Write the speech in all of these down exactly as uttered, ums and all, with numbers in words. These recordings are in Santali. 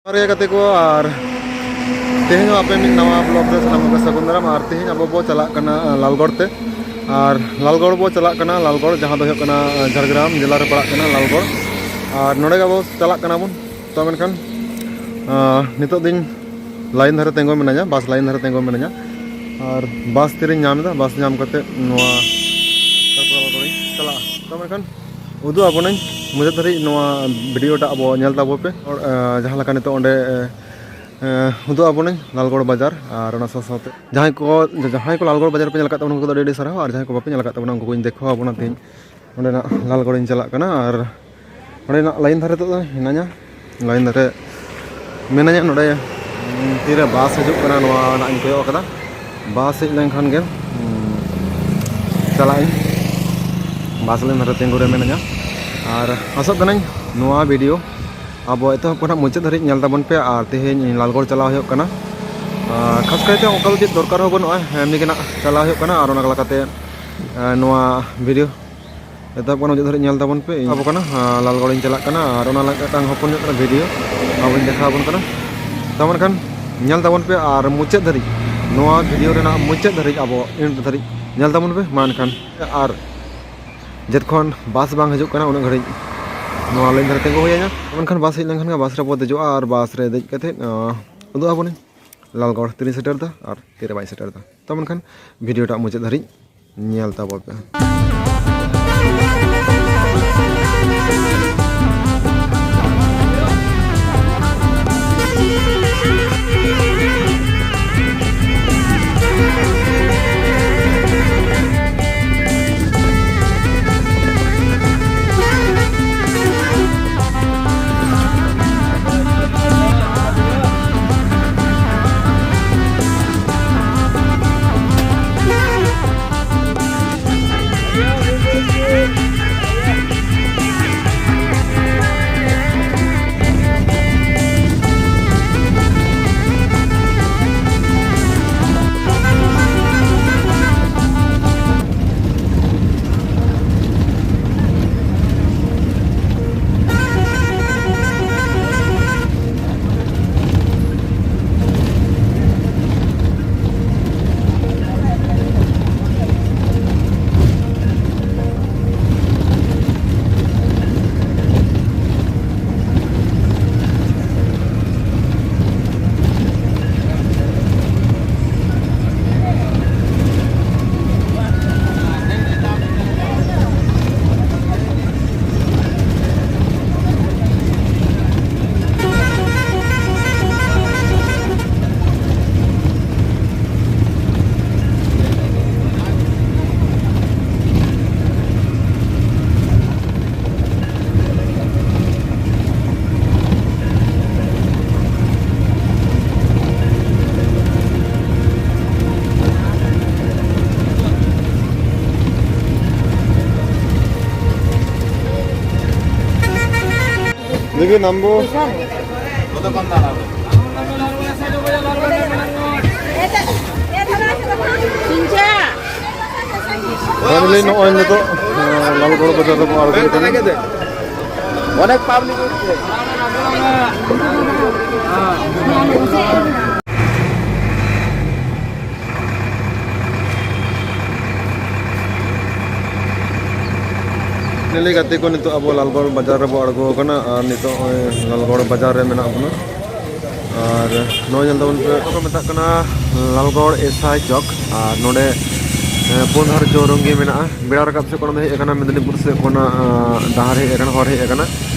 ᱡᱚᱦᱟᱨ ᱜᱮ ᱜᱟᱛᱮ ᱠᱚ, ᱟᱨ ᱛᱮᱦᱮᱧ ᱦᱚᱸ ᱟᱯᱮ ᱢᱤᱫ ᱱᱟᱣᱟ vlog ᱨᱮ ᱥᱟᱱᱟᱢ ᱠᱚ ᱥᱟᱹᱜᱩᱱ ᱫᱟᱨᱟᱢ᱾ ᱟᱨ ᱛᱮᱦᱮᱧ ᱟᱵᱚ ᱵᱚ ᱪᱟᱞᱟᱜ ᱠᱟᱱᱟ, ᱟᱸ, ᱞᱟᱞᱜᱚᱲ ᱛᱮ᱾ ᱟᱨ ᱞᱟᱞᱜᱚᱲ ᱵᱚ ᱪᱟᱞᱟᱜ ᱠᱟᱱᱟ, ᱞᱟᱞᱜᱚᱲ ᱡᱟᱦᱟᱸ ᱫᱚ ᱦᱩᱭᱩᱜ ᱠᱟᱱᱟ, ᱟᱸ, ᱡᱷᱟᱲᱜᱨᱟᱢ ᱡᱮᱞᱟ ᱨᱮ ᱯᱟᱲᱟᱜ ᱠᱟᱱᱟ ᱞᱟᱞᱜᱚᱲ᱾ ᱟᱨ ᱱᱚᱰᱮ ᱜᱮ ᱟᱵᱚ ᱪᱟᱞᱟᱜ ᱠᱟᱱᱟ ᱵᱚᱱ᱾ ᱛᱚ ᱢᱮᱱᱠᱷᱟᱱ, ᱟᱸ, ᱱᱤᱛᱚᱜ ᱫᱚᱧ line ᱫᱷᱟᱨᱮ ᱛᱤᱸᱜᱩ ᱢᱤᱱᱟᱹᱧᱟ, bus line ᱫᱷᱟᱨᱮ ᱛᱤᱸᱜᱩ ᱢᱤᱱᱟᱹᱧᱟ᱾ ᱟᱨ bus ᱛᱤᱨᱮᱧ ᱧᱟᱢ ᱮᱫᱟ, bus ᱧᱟᱢ ᱠᱟᱛᱮ ᱱᱚᱣᱟ ᱛᱟᱨᱯᱚᱨ ᱞᱟᱞᱜᱚᱲᱤᱧ ᱪᱟᱞᱟᱜᱼᱟ᱾ ᱛᱚ ᱢᱮᱱᱠᱷᱟᱱ ᱩᱫᱩᱜ ᱟᱵᱚᱱᱟᱹᱧ ᱢᱩᱪᱟᱹᱫ ᱫᱷᱟᱹᱨᱤᱡ ᱱᱚᱣᱟ video ᱴᱟᱜ ᱟᱵᱚ ᱧᱮᱞ ᱛᱟᱵᱚ ᱯᱮ᱾ ᱟᱨ, ᱟᱸ, ᱡᱟᱦᱟᱸ ᱞᱮᱠᱟ ᱱᱤᱛᱚᱜ ᱚᱸᱰᱮ, ᱮᱸ, ᱩᱫᱩᱜ ᱟᱵᱚᱱᱟᱹᱧ ᱞᱟᱞᱜᱚᱲ ᱵᱟᱡᱟᱨ, ᱟᱨ ᱚᱱᱟ ᱥᱟᱶ ᱥᱟᱶᱛᱮ ᱡᱟᱦᱟᱸᱭ ᱠᱚ, ᱡᱟᱦᱟᱸᱭ ᱠᱚ ᱞᱟᱞᱜᱚᱲ ᱵᱟᱡᱟᱨ ᱯᱮ ᱧᱮᱞ ᱟᱠᱟᱫ ᱛᱟᱵᱚᱱᱟ, ᱩᱱᱠᱩ ᱫᱚ ᱟᱹᱰᱤ ᱟᱹᱰᱤ ᱥᱟᱨᱦᱟᱣ, ᱟᱨ ᱡᱟᱦᱟᱸᱭ ᱠᱚ ᱵᱟᱯᱮ ᱧᱮᱞ ᱟᱠᱟᱫ ᱛᱟᱵᱚᱱᱟ, ᱩᱱᱠᱩ ᱠᱚᱧ ᱫᱮᱠᱷᱟᱣ ᱟᱵᱚᱱᱟ ᱛᱮᱦᱮᱧ ᱚᱸᱰᱮᱱᱟᱜ ᱞᱟᱞᱜᱚᱲᱤᱧ ᱪᱟᱞᱟᱜ ᱠᱟᱱᱟ᱾ ᱟᱨ ᱚᱸᱰᱮᱱᱟᱜ line ᱫᱷᱟᱨᱮ ᱛᱮᱫᱚ ᱦᱤᱱᱟᱹᱧᱟ, line ᱫᱷᱟᱨᱮ ᱢᱤᱱᱟᱹᱧᱟ ᱱᱚᱰᱮ᱾ ᱩᱸ, ᱛᱤᱨᱮ bus ᱦᱤᱡᱩᱜ ᱠᱟᱱᱟ, ᱱᱚᱣᱟ ᱨᱮᱱᱟᱜ ᱤᱧ ᱠᱚᱭᱚᱜ ᱟᱠᱟᱫᱟ᱾ Bus ᱦᱮᱡ ᱞᱮᱱᱠᱷᱟᱱ ᱜᱮ, ᱩᱸ, ᱪᱟᱞᱟᱜ ᱟᱹᱧ᱾ Bus line ᱫᱷᱟᱨᱮ ᱛᱤᱸᱜᱩ ᱨᱮ ᱢᱤᱱᱟᱹᱧᱟ᱾ ᱟᱨ ᱟᱥᱚᱜ ᱠᱟᱹᱱᱟᱹᱧ ᱱᱚᱣᱟ video ᱟᱵᱚ ᱮᱛᱚᱦᱚᱵ ᱠᱷᱚᱱᱟᱜ ᱢᱩᱪᱟᱹᱫ ᱫᱷᱟᱹᱨᱤᱡ ᱧᱮᱞ ᱛᱟᱵᱚᱱ ᱯᱮ᱾ ᱟᱨ ᱛᱮᱦᱮᱧ ᱞᱟᱞᱜᱚᱲ ᱪᱟᱞᱟᱣ ᱦᱩᱭᱩᱜ ᱠᱟᱱᱟ᱾ ᱟᱨ ᱠᱷᱟᱥ ᱠᱟᱭᱛᱮ ᱚᱱᱠᱟ ᱫᱚ ᱪᱮᱫ ᱫᱚᱨᱠᱟᱨ ᱦᱚᱸ ᱵᱟᱹᱱᱩᱜᱼᱟ, ᱮᱢᱱᱤ ᱜᱮ ᱱᱟᱜ ᱪᱟᱞᱟᱣ ᱦᱩᱭᱩᱜ ᱠᱟᱱᱟ᱾ ᱟᱨ ᱚᱱᱟ ᱞᱮᱠᱟᱛᱮ, ᱟᱨ ᱱᱚᱣᱟ video ᱮᱛᱚᱦᱚᱵ ᱠᱷᱚᱱ ᱢᱩᱪᱟᱹᱫ ᱫᱷᱟᱹᱨᱤᱡ ᱧᱮᱞ ᱛᱟᱵᱚᱱ ᱯᱮ᱾ ᱤᱧ ᱟᱵᱚ ᱠᱟᱱᱟ, ᱟᱨ ᱞᱟᱞᱜᱚᱲᱤᱧ ᱪᱟᱞᱟᱜ ᱠᱟᱱᱟ, ᱟᱨ ᱚᱱᱟ ᱞᱟᱹᱜᱤᱫ ᱢᱤᱫᱴᱟᱝ ᱦᱚᱯᱚᱱ ᱧᱚᱜ ᱠᱟᱱᱟ video ᱟᱵᱚᱧ ᱫᱮᱠᱷᱟᱣ ᱟᱵᱚᱱ ᱠᱟᱱᱟ᱾ ᱛᱚ ᱢᱮᱱᱠᱷᱟᱱ ᱧᱮᱞ ᱛᱟᱵᱚᱱ ᱯᱮ ᱟᱨ ᱢᱩᱪᱟᱹᱫ ᱫᱷᱟᱹᱨᱤᱡ, ᱱᱚᱣᱟ video ᱨᱮᱱᱟᱜ ᱢᱩᱪᱟᱹᱫ ᱫᱷᱟᱹᱨᱤᱡ ᱟᱵᱚ end ᱫᱷᱟᱹᱨᱤᱡ ᱧᱮᱞ ᱛᱟᱵᱚᱱ ᱯᱮ᱾ ᱢᱟ ᱮᱱᱠᱷᱟᱱ, ᱟᱨ ᱡᱚᱛᱠᱷᱚᱱ bus ᱵᱟᱝ ᱦᱤᱡᱩᱜ ᱠᱟᱱᱟ ᱩᱱᱟᱹᱜ ᱜᱷᱟᱹᱲᱤᱡ ᱱᱚᱣᱟ line ᱫᱷᱟᱨᱮ ᱛᱤᱸᱜᱩ ᱦᱩᱭ ᱟᱹᱧᱟ᱾ ᱢᱮᱱᱠᱷᱟᱱ bus ᱦᱮᱡ ᱞᱮᱱᱠᱷᱟᱱ ᱜᱮ bus ᱨᱮᱵᱚ ᱫᱮᱡᱚᱜᱼᱟ ᱟᱨ bus ᱨᱮ ᱫᱮᱡ ᱠᱟᱛᱮᱫ, ᱟᱸ, ᱩᱫᱩᱜ ᱟᱵᱚᱱᱟᱹᱧ ᱞᱟᱞᱜᱚᱲ ᱛᱤᱨᱮᱧ ᱥᱮᱴᱮᱨ ᱮᱫᱟ ᱟᱨ ᱛᱤᱨᱮ ᱵᱟᱹᱧ ᱥᱮᱴᱮᱨ ᱮᱫᱟ᱾ ᱛᱚ ᱢᱮᱱᱠᱷᱟᱱ video ᱴᱟᱜ ᱢᱩᱪᱟᱹᱫ ᱫᱷᱟᱹᱨᱤᱡ ᱧᱮᱞ ᱛᱟᱵᱚᱱ ᱯᱮ᱾ ᱜᱮ ᱱᱟᱢᱵᱚ᱾ Finally, ᱱᱚᱜᱼᱚᱭ ᱱᱤᱛᱚᱜ, ᱟᱸ, ᱞᱟᱞᱜᱚᱲ ᱵᱟᱡᱟᱨ ᱨᱮᱵᱚ ᱟᱬᱜᱚ ᱠᱟᱱᱟ᱾ ᱚᱱᱮᱠ ᱯᱟᱵᱽᱞᱤᱠ᱾ ᱱᱮᱞᱮ ᱜᱟᱛᱮ ᱠᱚ, ᱱᱤᱛᱚᱜ ᱟᱵᱚ ᱞᱟᱞᱜᱚᱲ ᱵᱟᱡᱟᱨ ᱨᱮᱵᱚ ᱟᱬᱜᱚ ᱟᱠᱟᱱᱟ ᱟᱨ ᱱᱤᱛᱚᱜ ᱱᱚᱜᱼᱚᱭ ᱞᱟᱞᱜᱚᱲ ᱵᱟᱡᱟᱨ ᱨᱮ ᱢᱮᱱᱟᱜ ᱵᱚᱱᱟ᱾ ᱟᱨ ᱱᱚᱜᱼᱚᱭ ᱧᱮᱞ ᱛᱟᱵᱚᱱ ᱯᱮ, ᱱᱚᱣᱟ ᱠᱚ ᱢᱮᱛᱟᱜ ᱠᱟᱱᱟ ᱞᱟᱞᱜᱚᱲ ᱮᱥᱟᱭ ᱪᱚᱠ᱾ ᱟᱨ ᱱᱚᱰᱮ, ᱮ, ᱯᱩᱱ ᱫᱷᱟᱨᱮ ᱪᱳᱣᱨᱚᱝᱜᱤ ᱢᱮᱱᱟᱜᱼᱟ᱾ ᱵᱮᱲᱟ ᱨᱟᱠᱟᱵ ᱥᱮᱫ ᱠᱷᱚᱱ ᱫᱚ ᱦᱮᱡ ᱟᱠᱟᱱᱟ ᱢᱮᱫᱽᱱᱤᱯᱩᱨ ᱥᱮᱫ ᱠᱷᱚᱱᱟᱜ, ᱟᱸ, ᱰᱟᱦᱟᱨ ᱦᱮᱡ ᱟᱠᱟᱱᱟ, ᱦᱚᱨ ᱦᱮᱡ ᱟᱠᱟᱱᱟ᱾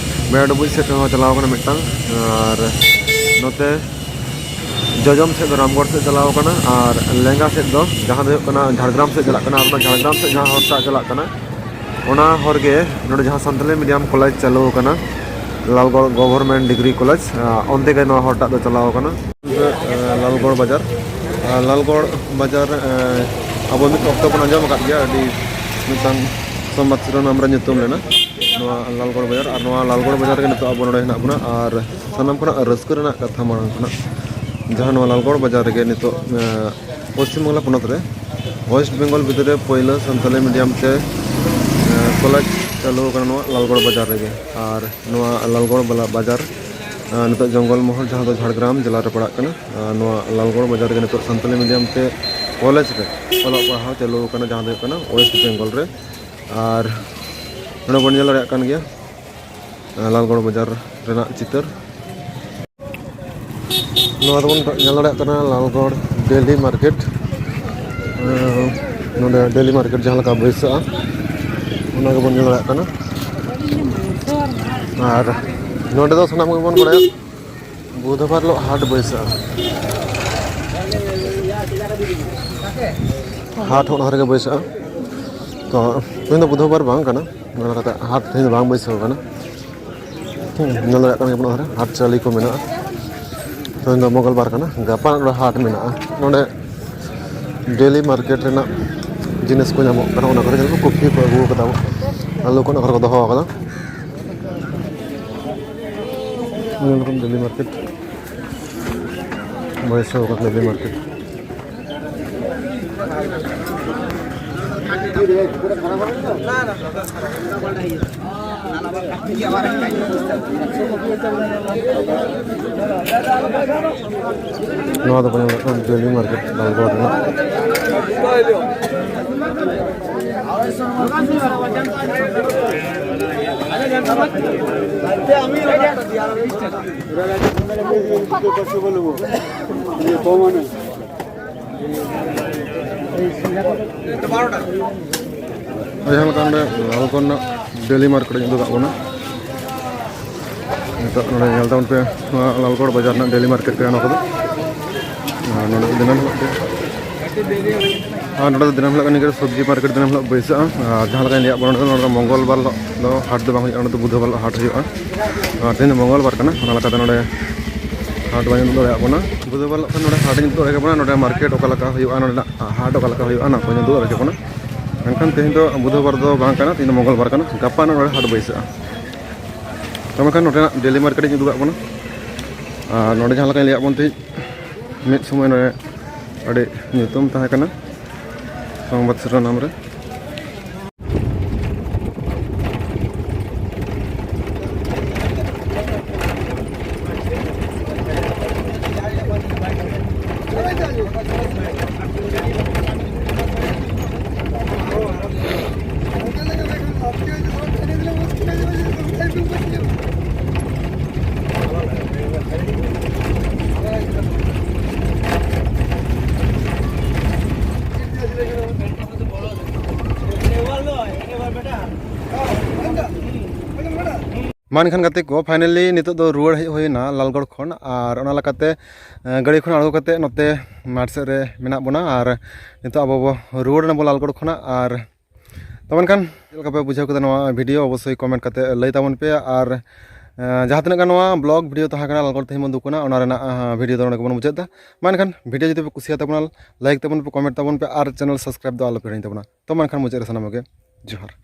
ᱵᱮᱲᱟ ᱰᱩᱵᱩᱡ ᱥᱮᱫ ᱛᱮᱦᱚᱸ ᱪᱟᱞᱟᱣ ᱟᱠᱟᱱᱟ ᱢᱤᱫᱴᱟᱝ᱾ ᱟᱨ ᱱᱚᱛᱮ ᱡᱚᱡᱚᱢ ᱥᱮᱫ ᱫᱚ ᱨᱟᱢᱜᱚᱲ ᱥᱮᱫ ᱪᱟᱞᱟᱣ ᱟᱠᱟᱱᱟ, ᱟᱨ ᱞᱮᱸᱜᱟ ᱥᱮᱫ ᱫᱚ ᱡᱟᱦᱟᱸ ᱫᱚ ᱦᱩᱭᱩᱜ ᱠᱟᱱᱟ ᱡᱷᱟᱲᱜᱨᱟᱢ ᱥᱮᱫ ᱪᱟᱞᱟᱜ ᱠᱟᱱᱟ, ᱟᱨ ᱚᱱᱟ ᱡᱷᱟᱲᱜᱨᱟᱢ ᱥᱮᱫ ᱡᱟᱦᱟᱸ ᱦᱚᱨ ᱴᱟᱜ ᱪᱟᱞᱟᱜ ᱠᱟᱱᱟ, ᱚᱱᱟ ᱦᱚᱨ ᱜᱮ ᱱᱚᱰᱮ ᱡᱟᱦᱟᱸ ᱥᱟᱱᱛᱟᱞᱤ medium college ᱪᱟᱹᱞᱩ ᱟᱠᱟᱱᱟ ᱞᱟᱞᱜᱚᱲ Government Degree College, ᱟᱸ, ᱚᱱᱛᱮ ᱜᱮ ᱱᱚᱣᱟ ᱦᱚᱨ ᱴᱟᱜ ᱫᱚ ᱪᱟᱞᱟᱣ ᱟᱠᱟᱱᱟ᱾ ᱮᱸ, ᱞᱟᱞᱜᱚᱲ ᱵᱟᱡᱟᱨ, ᱟᱨ ᱞᱟᱞᱜᱚᱲ ᱵᱟᱡᱟᱨ, ᱮᱸ, ᱟᱵᱚ ᱢᱤᱫ ᱚᱠᱛᱚ ᱵᱚᱱ ᱟᱸᱡᱚᱢ ᱟᱠᱟᱫ ᱜᱮᱭᱟ, ᱟᱹᱰᱤ ᱢᱤᱫᱴᱟᱝ ᱥᱚᱢᱵᱟᱫ ᱥᱤᱨᱳᱱᱟᱢ ᱨᱮ ᱧᱩᱛᱩᱢ ᱞᱮᱱᱟ ᱱᱚᱣᱟ ᱞᱟᱞᱜᱚᱲ ᱵᱟᱡᱟᱨ᱾ ᱟᱨ ᱱᱚᱣᱟ ᱞᱟᱞᱜᱚᱲ ᱵᱟᱡᱟᱨ ᱨᱮᱜᱮ ᱱᱤᱛᱚᱜ ᱟᱵᱚ ᱱᱚᱰᱮ ᱦᱮᱱᱟᱜ ᱵᱚᱱᱟ᱾ ᱟᱨ ᱥᱟᱱᱟᱢ ᱠᱷᱚᱱᱟᱜ ᱨᱟᱹᱥᱠᱟᱹ ᱨᱮᱱᱟᱜ ᱠᱟᱛᱷᱟ ᱢᱟᱲᱟᱝ ᱠᱷᱚᱱᱟᱜ, ᱡᱟᱦᱟᱸ ᱱᱚᱣᱟ ᱞᱟᱞᱜᱚᱲ ᱵᱟᱡᱟᱨ ᱨᱮᱜᱮ ᱱᱤᱛᱚᱜ, ᱮᱸ, ᱯᱚᱥᱪᱤᱢ ᱵᱟᱝᱞᱟ ᱯᱚᱱᱚᱛ ᱨᱮ West Bengal ᱵᱷᱤᱛᱨᱤ ᱨᱮ ᱯᱳᱭᱞᱳ ᱥᱟᱱᱛᱟᱞᱤ medium ᱛᱮ, ᱮᱸ, college ᱪᱟᱹᱞᱩ ᱟᱠᱟᱱᱟ ᱱᱚᱣᱟ ᱞᱟᱞᱜᱚᱲ ᱵᱟᱡᱟᱨ ᱨᱮᱜᱮ᱾ ᱟᱨ ᱱᱚᱣᱟ ᱞᱟᱞᱜᱚᱲ ᱵᱟᱞᱟ-, ᱵᱟᱡᱟᱨ, ᱟᱸ, ᱱᱤᱛᱚᱜ ᱡᱚᱝᱜᱚᱞ ᱢᱚᱦᱚᱞ, ᱡᱟᱦᱟᱸ ᱫᱚ ᱡᱷᱟᱲᱜᱨᱟᱢ ᱡᱮᱞᱟ ᱨᱮ ᱯᱟᱲᱟᱜ ᱠᱟᱱᱟ, ᱟᱸ, ᱱᱚᱣᱟ ᱞᱟᱞᱜᱚᱲ ᱵᱟᱡᱟᱨ ᱨᱮᱜᱮ ᱱᱤᱛᱚᱜ ᱥᱟᱱᱛᱟᱞᱤ medium ᱛᱮ college ᱨᱮ ᱚᱞᱚᱜ ᱯᱟᱲᱦᱟᱣ ᱪᱟᱹᱞᱩ ᱟᱠᱟᱱᱟ, ᱡᱟᱦᱟᱸ ᱫᱚ ᱦᱩᱭᱩᱜ ᱠᱟᱱᱟ West Bengal ᱨᱮ᱾ ᱟᱨ ᱱᱚᱰᱮ ᱵᱚᱱ ᱧᱮᱞ ᱫᱟᱲᱮᱭᱟᱜ ᱠᱟᱱ ᱜᱮᱭᱟ, ᱟᱸ, ᱞᱟᱞᱜᱚᱲ ᱵᱟᱡᱟᱨ ᱨᱮᱱᱟᱜ ᱪᱤᱛᱟᱹᱨ᱾ ᱱᱚᱣᱟ ᱫᱚᱵᱚᱱ ᱧᱮᱞ ᱫᱟᱲᱮᱭᱟᱜ ᱠᱟᱱᱟ ᱞᱟᱞᱜᱚᱲ daily market᱾ ᱮᱸ, ᱱᱚᱰᱮ daily market ᱡᱟᱦᱟᱸ ᱞᱮᱠᱟ ᱵᱟᱹᱭᱥᱟᱹᱜᱼᱟ, ᱚᱱᱟ ᱜᱮᱵᱚᱱ ᱧᱮᱞ ᱫᱟᱲᱮᱭᱟᱜ ᱠᱟᱱᱟ᱾ ᱟᱨ ᱱᱚᱰᱮ ᱫᱚ ᱥᱟᱱᱟᱢ ᱜᱮᱵᱚᱱ ᱵᱟᱲᱟᱭᱟ, ᱵᱩᱫᱷᱵᱟᱨ ᱦᱤᱞᱳᱜ ᱦᱟᱴ ᱵᱟᱹᱭᱥᱟᱹᱜᱼᱟ᱾ ᱦᱟᱴ ᱦᱚᱸ ᱚᱱᱟ ᱨᱮᱜᱮ ᱵᱟᱹᱭᱥᱟᱹᱜᱼᱟ᱾ ᱛᱚ, ᱛᱮᱦᱮᱧ ᱫᱚ ᱵᱩᱫᱷᱵᱟᱨ ᱵᱟᱝ ᱠᱟᱱᱟ, ᱚᱱᱟ ᱠᱟᱛᱮ ᱦᱟᱴ ᱛᱮᱦᱮᱧ ᱫᱚ ᱵᱟᱝ ᱵᱟᱹᱭᱥᱟᱹᱣ ᱠᱟᱱᱟ᱾ ᱦᱩᱸ, ᱧᱮᱞ ᱫᱟᱲᱮᱭᱟᱜ ᱠᱟᱱ ᱜᱮᱭᱟ ᱵᱚᱱ, ᱚᱱᱟ ᱫᱷᱟᱨᱮ ᱦᱟᱴ ᱪᱟᱹᱞᱤ ᱠᱚ ᱢᱮᱱᱟᱜᱼᱟ᱾ ᱛᱮᱦᱮᱧ ᱫᱚ ᱢᱚᱝᱜᱚᱞ ᱵᱟᱨ ᱠᱟᱱᱟ, ᱜᱟᱯᱟ ᱱᱚᱰᱮ ᱦᱟᱴ ᱢᱮᱱᱟᱜᱼᱟ᱾ ᱱᱚᱰᱮ daily market ᱨᱮᱱᱟᱜ ᱡᱤᱱᱤᱥ ᱠᱚ ᱧᱟᱢᱚᱜ ᱠᱟᱱᱟ᱾ ᱚᱱᱟ ᱠᱚᱨᱮ ᱧᱮᱞ ᱢᱮ, ᱠᱚᱯᱷᱤ ᱠᱚ ᱟᱹᱜᱩ ᱠᱟᱫᱟ, ᱟᱹᱞᱩ ᱠᱚ ᱚᱱᱟ ᱠᱚᱨᱮ ᱠᱚ ᱫᱚᱦᱚ ᱠᱟᱫᱟ᱾ ᱧᱮᱞ ᱠᱚᱢ ᱰᱮᱞᱤ ᱢᱟᱨᱠᱮᱴ, ᱵᱟᱭᱤᱥᱥᱚ ᱴᱟᱠᱟ ᱰᱮᱞᱤ ᱢᱟᱨᱠᱮᱴ᱾ ᱱᱚᱣᱟ ᱫᱚᱠᱚ ᱧᱮᱞ ᱠᱟᱜ ᱠᱟᱱᱟ ᱰᱮᱞᱤ ᱢᱟᱨᱠᱮᱴ ᱞᱟᱞᱜᱚᱲ ᱨᱮᱱᱟᱜ᱾ ᱡᱟᱦᱟᱸ ᱞᱮᱠᱟ ᱱᱚᱰᱮ ᱞᱟᱞᱜᱚᱲ ᱨᱮᱱᱟᱜ ᱰᱮᱞᱤ ᱢᱟᱨᱠᱮᱴ ᱤᱧ ᱩᱫᱩᱜ ᱠᱟᱜ ᱵᱚᱱᱟ᱾ ᱱᱤᱛᱚᱜ ᱱᱚᱰᱮ ᱧᱮᱞ ᱛᱟᱵᱚᱱ ᱯᱮ, ᱱᱚᱣᱟ ᱞᱟᱞᱜᱚᱲ ᱵᱟᱡᱟᱨ ᱨᱮᱱᱟᱜ ᱰᱮᱞᱤ ᱢᱟᱨᱠᱮᱴ ᱠᱟᱱᱟ ᱱᱚᱣᱟ ᱠᱚᱫᱚ᱾ ᱟᱨ ᱱᱚᱰᱮ ᱫᱤᱱᱟᱹᱢ ᱦᱤᱞᱳᱜ ᱜᱮ, ᱟᱨ ᱱᱚᱰᱮ ᱫᱚ ᱫᱤᱱᱟᱹᱢ ᱦᱤᱞᱳᱜ ᱜᱮ ᱱᱤᱝᱠᱟᱹ ᱥᱚᱵᱽᱡᱤ ᱢᱟᱨᱠᱮᱴ ᱫᱤᱱᱟᱹᱢ ᱦᱤᱞᱳᱜ ᱵᱟᱹᱭᱥᱟᱹᱜᱼᱟ᱾ ᱟᱨ ᱡᱟᱦᱟᱸ ᱞᱮᱠᱟᱧ ᱞᱟᱹᱭᱟᱫ ᱵᱚᱱᱟ, ᱱᱚᱰᱮ ᱫᱚ, ᱱᱚᱰᱮ ᱫᱚ ᱢᱚᱝᱜᱚᱞ ᱵᱟᱨ ᱦᱤᱞᱳᱜ ᱫᱚ ᱦᱟᱴ ᱫᱚ ᱵᱟᱝ ᱦᱩᱭᱩᱜᱼᱟ, ᱱᱚᱰᱮ ᱫᱚ ᱵᱩᱫᱷᱵᱟᱨ ᱦᱤᱞᱳᱜ ᱦᱟᱴ ᱦᱩᱭᱩᱜᱼᱟ᱾ ᱟᱨ ᱛᱮᱦᱮᱧ ᱫᱚ ᱢᱚᱝᱜᱚᱞ ᱵᱟᱨ ᱠᱟᱱᱟ, ᱚᱱᱟ ᱞᱮᱠᱟᱛᱮ ᱱᱚᱰᱮ ᱦᱟᱴ ᱵᱟᱹᱧ ᱩᱫᱩᱜ ᱫᱟᱲᱮᱭᱟᱜ ᱵᱚᱱᱟ᱾ ᱵᱩᱫᱷᱵᱟᱨ ᱦᱤᱞᱳᱜ ᱠᱷᱟᱱ ᱱᱚᱰᱮ ᱦᱟᱴ ᱤᱧ ᱩᱫᱩᱜ ᱫᱟᱲᱮᱭᱟᱜ ᱵᱚᱱᱟ, ᱱᱚᱰᱮ ᱢᱟᱨᱠᱮᱴ ᱚᱠᱟ ᱞᱮᱠᱟ ᱦᱩᱭᱩᱜᱼᱟ, ᱱᱚᱰᱮᱱᱟᱜ ᱦᱟᱴ ᱚᱠᱟ ᱞᱮᱠᱟ ᱦᱩᱭᱩᱜᱼᱟ, ᱚᱱᱟ ᱠᱚᱧ ᱩᱫᱩᱜ ᱫᱟᱲᱮᱭᱟᱜ ᱵᱚᱱᱟ᱾ ᱢᱮᱱᱠᱷᱟᱱ ᱛᱮᱦᱮᱧ ᱫᱚ ᱵᱩᱫᱷᱵᱟᱨ ᱫᱚ ᱵᱟᱝ ᱠᱟᱱᱟ, ᱛᱮᱦᱮᱧ ᱫᱚ ᱢᱚᱝᱜᱚᱞ ᱵᱟᱨ ᱠᱟᱱᱟ, ᱜᱟᱯᱟ ᱱᱚᱰᱮ ᱦᱟᱴ ᱵᱟᱹᱭᱥᱟᱹᱜᱼᱟ᱾ ᱛᱚ ᱢᱮᱱᱠᱷᱟᱱ ᱱᱚᱰᱮᱱᱟᱜ ᱰᱮᱞᱤ ᱢᱟᱨᱠᱮᱴ ᱤᱧ ᱩᱫᱩᱜ ᱟᱫ ᱵᱚᱱᱟ᱾ ᱟᱨ ᱱᱚᱰᱮ ᱡᱟᱦᱟᱸ ᱞᱮᱠᱟᱧ ᱞᱟᱹᱭᱟᱫ ᱵᱚᱱ ᱛᱟᱦᱮᱸᱫ, ᱢᱤᱫ ᱥᱚᱢᱚᱭ ᱱᱚᱰᱮ ᱟᱹᱰᱤ ᱧᱩᱛᱩᱢ ᱛᱟᱦᱮᱸ ᱠᱟᱱᱟ ᱥᱚᱝᱵᱟᱫ ᱥᱤᱨᱳᱱᱟᱢ ᱨᱮ᱾ ᱢᱟ ᱮᱱᱠᱷᱟᱱ ᱜᱟᱛᱮ ᱠᱚ, finally ᱱᱤᱛᱚᱜ ᱫᱚ ᱨᱩᱣᱟᱹᱲ ᱦᱮᱡ ᱦᱩᱭᱱᱟ ᱞᱟᱞᱜᱚᱲ ᱠᱷᱚᱱ, ᱟᱨ ᱚᱱᱟ ᱞᱮᱠᱟᱛᱮ, ᱮ, ᱜᱟᱹᱰᱤ ᱠᱷᱚᱱ ᱟᱬᱜᱚ ᱠᱟᱛᱮ ᱱᱚᱛᱮ ᱢᱟᱴᱷ ᱥᱮᱫ ᱨᱮ ᱢᱮᱱᱟᱜ ᱵᱚᱱᱟ, ᱟᱨ ᱱᱤᱛᱚᱜ ᱟᱵᱚ ᱵᱚ ᱨᱩᱣᱟᱹᱲ ᱮᱱᱟ ᱵᱚ ᱞᱟᱞᱜᱚᱲ ᱠᱷᱚᱱᱟᱜ᱾ ᱟᱨ ᱛᱚ ᱢᱮᱱᱠᱷᱟᱱ ᱪᱮᱫ ᱞᱮᱠᱟ ᱯᱮ ᱵᱩᱡᱷᱟᱹᱣ ᱠᱮᱫᱟ ᱱᱚᱣᱟ video, ᱚᱵᱚᱥᱥᱳᱭ comment ᱠᱟᱛᱮ ᱞᱟᱹᱭ ᱛᱟᱵᱚᱱ ᱯᱮ᱾ ᱟᱨ, ᱮ, ᱡᱟᱦᱟᱸ ᱛᱤᱱᱟᱹᱜ ᱜᱟᱱ ᱱᱚᱣᱟ vlog video ᱛᱟᱦᱮᱸ ᱠᱟᱱᱟ ᱞᱟᱞᱜᱚᱲ ᱛᱮᱦᱮᱧ ᱵᱚᱱ ᱫᱩᱠᱟᱱᱟ, ᱚᱱᱟ ᱨᱮᱱᱟᱜ, ᱮ, video ᱫᱚ ᱱᱚᱰᱮ ᱜᱮᱵᱚᱱ ᱢᱩᱪᱟᱹᱫ ᱮᱫᱟ᱾ ᱢᱟ ᱮᱱᱠᱷᱟᱱ video ᱡᱩᱫᱤ ᱯᱮ ᱠᱩᱥᱤᱭᱟᱜ ᱛᱟᱵᱚᱱᱟ, like ᱛᱟᱵᱚᱱ ᱯᱮ, comment ᱛᱟᱵᱚᱱ ᱯᱮ, ᱟᱨ channel subscribe ᱫᱚ ᱟᱞᱚ ᱯᱮ ᱦᱤᱲᱤᱧ ᱛᱟᱵᱚᱱᱟ᱾ ᱛᱚ ᱢᱟ ᱮᱱᱠᱷᱟᱱ ᱢᱩᱪᱟᱹᱫ ᱨᱮ ᱥᱟᱱᱟᱢ ᱠᱚᱜᱮ ᱡᱚᱦᱟᱨ᱾